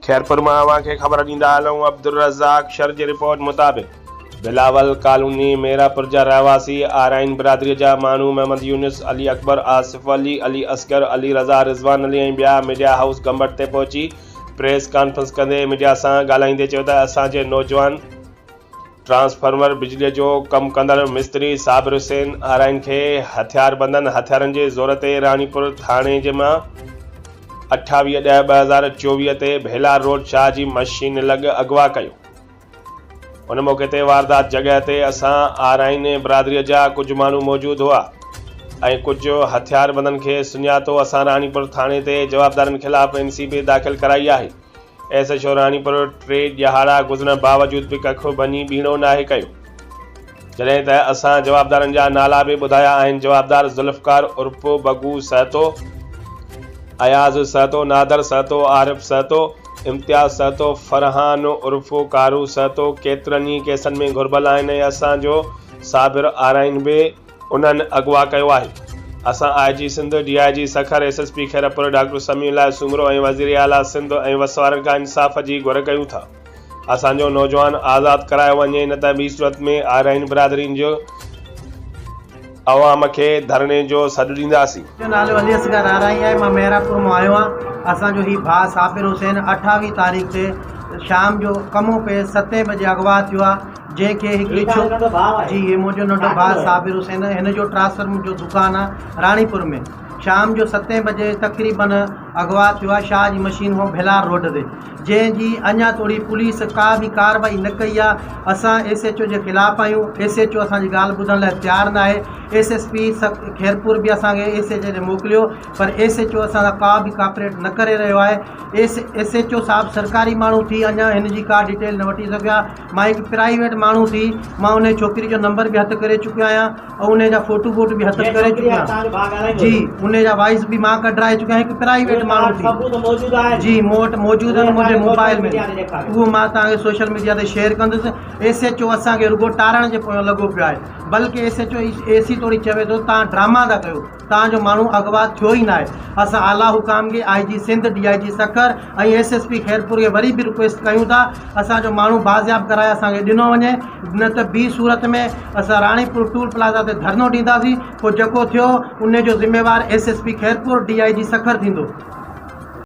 خيرپور مان اوهان کي خبر ڏيندا هلون عبدالرزاق شر جي رپورٽ مطابق بلاول ڪالوني ميراپور جا رهواسي آرائين برادري جا ماڻهو محمد يونس، علي اڪبر، آصف علي، علي اصغر، علي رضا، رضوان علي ۽ ٻيا ميڊيا هائوس گمبٽ تي پهچي پريس ڪانفرنس ڪندي ميڊيا سان ڳالهائيندي چيو ته اسان جي نوجوان ٽرانسفارمر بجليء جو ڪم ڪندڙ مستري صابر حسين آرائين کي هٿياربندن هٿيارن جي زور تي راڻيپور ٿاڻي جي مان 28 ڏهه 2024 تي ڀيلار روڊ شاهه جي مشين لڳ اغوا ڪيو. ان موقعي تي واردات جڳهه تي اسان آرائين برادريء جا ڪجهه ماڻهو موجود هئا ۽ ڪجهه هٿياربندن کي سڃاتو اسان راڻيپور ٿاڻي تي جوابدارن خلاف اين سي بي داخل ڪرائي آهي. ايس ايڇ او راڻيپور ٽي ڏهاڙا گذرڻ باوجود به ڪک ڀڃي ٻيڻو ناهي ڪيو. جڏهن ته اسان جوابدارن جا نالا به ٻڌايا آهن جوابدار ذوالفقار عرف بگو سهتو، اياز سهتو، نادر سهتو، عارف سهتو، امتياز سهتو، فرحان عرف ڪارو سهتو ڪيترن ئي ڪيسن ۾ گهربل آهن ۽ اسان جو صابر آرائين به انهن اغوا ڪيو آهي. اسان I G Sindh, D I G Sukkur, S S P Khairpur doctor Sami Ullah Soomro ۽ وزير اعليٰ سنڌ ۽ وس وارن کان انصاف جي گهر ڪيون ٿا. اسان جو نوجوان آزاد ڪرايو وڃي نه ته ٻي صورت ۾ آرائين برادرين جو عوام کي ڌرڻي جو سڏ ڏينداسين. منهنجو نالو علي اصغر آرائين آهي مان مهراپور مان آيو آهيان اسان جو هي ڀاء صابر حسين اٺاويهه تاريخ تي شام جو ڪمو پي ستين بجي اغوا ٿيو آهي جنهن کي هڪڙي ڇو جي هي منهنجو ننڍو ڀاء صابر حسين هن جو ٽرانسفارمر جو دڪان آهي راڻيپور ۾ شام جو ستين بجي تقريبن اغوا ٿيو آهي شاهه جي مشين کان ڀيلار روڊ تي جنهن جي اڃا توڙي پوليس ڪا به ڪارروائي نه ڪئي آهي اسان ايس ايڇ او جي خلاف آهيون ايس ايڇ او اسان جي ڳالهه ٻڌڻ لاء تيار نه آهي ايس ايس پي خيرپور به اسان کي ايس ايڇ او تي موڪليو پر ايس ايڇ او اسان سان ڪا به ڪاپريٽ نه ڪري رهيو آهي ايس ايس ايڇ او صاحب سرڪاري ماڻهو ٿي اڃا هن جي ڪا ڊيٽيل نه وٺي سگهيو آهي مان هڪ پرائيويٽ ماڻهو ٿي مان ان ڇوڪري جو نمبر به هٿ ڪري چڪيو آهيان ۽ انهي جا فوٽو بوٽ به هٿ ڪري چڪيو آهيان جي انهي جا وائس به مان ڪڍرائي چڪيو آهيان هڪ پرائيويٽ ماڻهو ٿي جي مون وٽ موجود آهن منهنجي موبائل ۾ اهو مان توهان کي سوشل ميڊيا تي شيئر ڪندس ايس ايڇ او اسان کي رڳو ٽارڻ جي پويان لڳو پيو آهي بلڪه ايس ايڇ او اي سي توڙي چوي ٿو توهان ڊراما ٿا ڪيو توهان جو ماڻهو اغوا ٿيو ئي ناهي. اسان اعليٰ حڪام کي I G Sindh, D I G Sukkur ۽ S S P Khairpur کي وري به رڪويسٽ ڪيون ٿا اسان جو ماڻهو بازياب ڪرائي اسان کي ڏنو وڃي نه ته ٻي صورت ۾ اسان راڻيپور ٽول پلازا تي ڌرڻو ڏينداسين پوء جيڪو ٿيو ان جو ذميوار S S P Khairpur, D I G Sukkur ٿيندو.